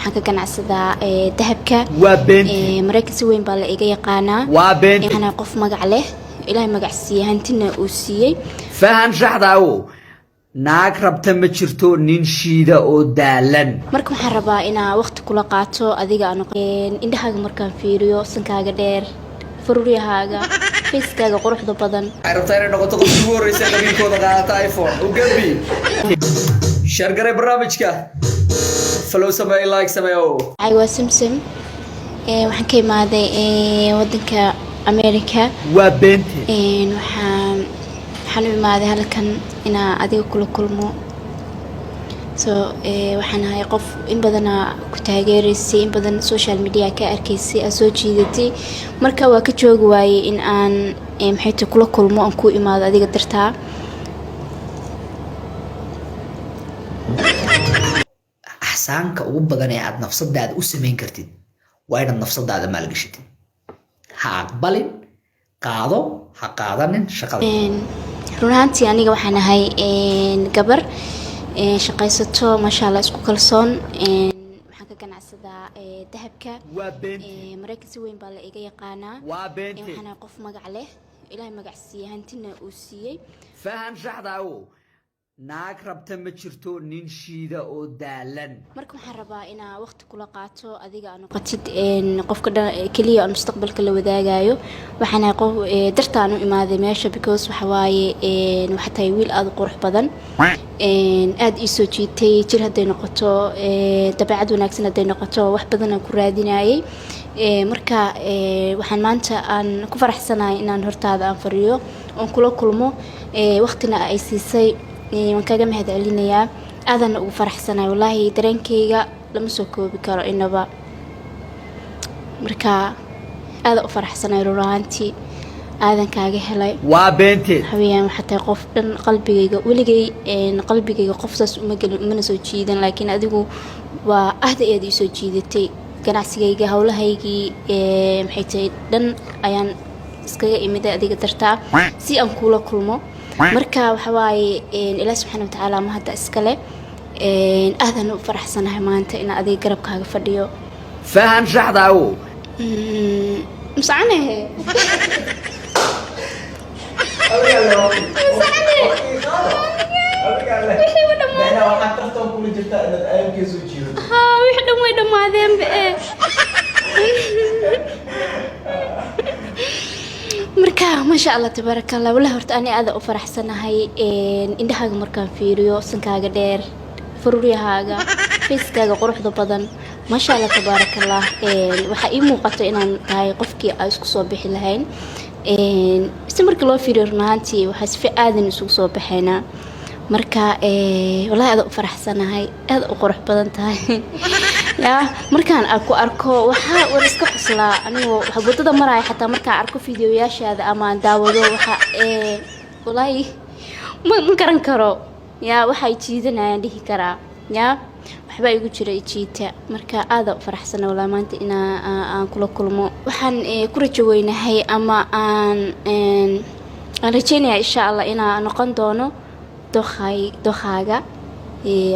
Waxaan ka ganacsadaa dahabka. Waa beentii. Maraykan si weyn baa la iga yaqaanaa. Waa beentii. Waxaan ahay qof magac leh, Ilaahay magac siiyey, hantina uu siiyey. Fahan shaxdaawo, naag rabta ma jirto nin shiida oo daalan. Marka waxaan rabaa inaa waqti kula qaato adiga. Aan indhahaaga markaan fiiriyo, sankaaga dheer, faruuryahaaga, facekaaga quruxda badan. Waxay rabtaa inay noqoto qofkii ugu horreysa qabiilkooda qaadata iPhone. U gabi, share garay barnaamijka, follow samee, like sameeyo. Magacayga waa Samsam. Waxaan ka imaaday wadanka America. Waa beentii. Waxaan u imaaday halkan inaa adiga kula kulmo. So waxaan ahay qof in badanaa ku taageeraysay, in badan social media ka arkaysay, aad soo jiidatay. Marka waa ka joogi waayey in aan maxay tahay kula kulmo, aan ku imaado adiga dartaa. Axsaanka ugu badan ee aad nafsadaada u samayn kartid waa inaad nafsadaada maalgashatid. Ha aqbalin, qaado, ha qaadanin shaqada. Run ahaantii aniga waxaan ahay gabar shaqaysato, maasha Allah, isku kalsoon. Waxaan ka ganacsadaa dahabka. Waa beentii. Maraykan si weyn baa la iga yaqaanaa. Waa beentii. Waxaan ahay qof magac leh, Ilaahay magac siiyey, hantina uu siiyey. Fahan shaxdaawo, naag rabta ma jirto nin shiida oo daalan. Marka waxaan rabaa inaa waqti kula qaato adiga, aa noqotid qofka keliya aan mustaqbalka la wadaagayo. Waxaan ahay qof dartaan u imaaday meesha because waxa waaye waxaa tahay wiil aada u qurux badan, aada ii soo jiitay, jir hadday noqoto, dabeecad wanaagsan hadday noqoto, wax badan aan ku raadinayay. Marka waxaan maanta aan ku faraxsanahay inaan hortaada aan fariyo oon kula kulmo, waqtina ay siisay. Waan kaga mahad celinayaa, aadana ugu faraxsanahay. Wallaahi dareenkayga lama soo koobi karo inaba. Marka aada u faraxsanahay, run ahaantii aadan kaaga helay. Waa beenteed. Waxaweyaan waxaa tahay qof dhan qalbigayga weligay qalbigayga qof saas uma gelin, umana soo jiidan, laakiin adigu waa aad ayaad ii soo jiidatay. Ganacsigayga, howlahaygii, maxay tahay dhan ayaan iskaga imiday adiga dartaa si aan kuula kulmo. Marka waxa waaye Ilaah subxaana watacaala ma hadda iskale, aadan u faraxsanahay maanta inaan adiga garabkaaga fadhiyo. Fahan shaxdaawo. Masacanahe. Wixii u dhammaadeen. Waxaa tartan kula jirtaa inaad aayabkee soo jiidato. Haa, wixii dhan way dhammaadeenba. Marka maasha Allah, tabaaraka Allah. Wallahi horta ani aada u faraxsanahay. Indhahaaga markaan fiiriyo, sankaaga dheer, faruuryahaaga, facekaaga quruxda badan, maasha Allah, tabaaraka Allah. Waxaa ii muuqato inaan tahay qofkii aan isku soo bixi lahayn. Si marka loo fiiriyo, run ahaantii waxaa sife aadan isugu soo baxaynaa. Marka wallahi aada u faraxsanahay, aada u qurux badan tahay. Yaa markaan aan ku arko waxaa war iska qoslaa anigoo waxa waddada maraya. Xataa markaan arko fiidiyoyaashaada ama aan daawado, waxa wallaahi ma garan karo yaa waxay jiidanayaan dhihi karaa, yaa waxbaa igu jira jiita. Marka aada u faraxsana wallahi maanta inaa aan kula kulmo. Waxaan ku rajo weynahay ama aan rajeynaya insha Allah inaa noqon doono dookhay dookhaaga,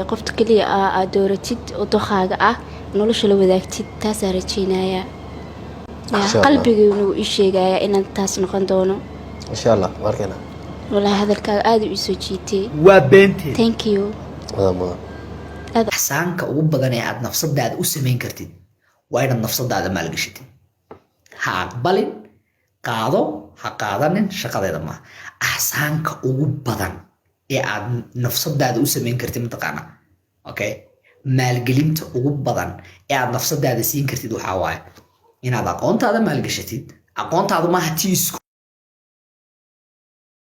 qofta keliya aad dooratid oo dookhaaga ah, nolosha la wadaagtid, taasaa rajeynaya. Insha Allah. Qalbigayna wuu ii sheegaya inaan taas noqon doono. Insha Allah markayna. Wallaahi hadalkaaga aada u ii soo jiitay. Waa beenteed. Thank you. Mudan mudan. Axsaanka ugu badan ee aad nafsadaada u samayn kartid waa inaad nafsadaada maalgashatid. Ha aqbalin, qaado, ha qaadanin shaqadeeda maaha. Axsaanka ugu badan ee aad nafsadaada u samayn kartid mataqaana? Okay, maalgelinta ugu badan ee aad nafsadaada siin kartid waxaa waaye inaad aqoontaada maalgashatid. Aqoontaadu maaha tii isku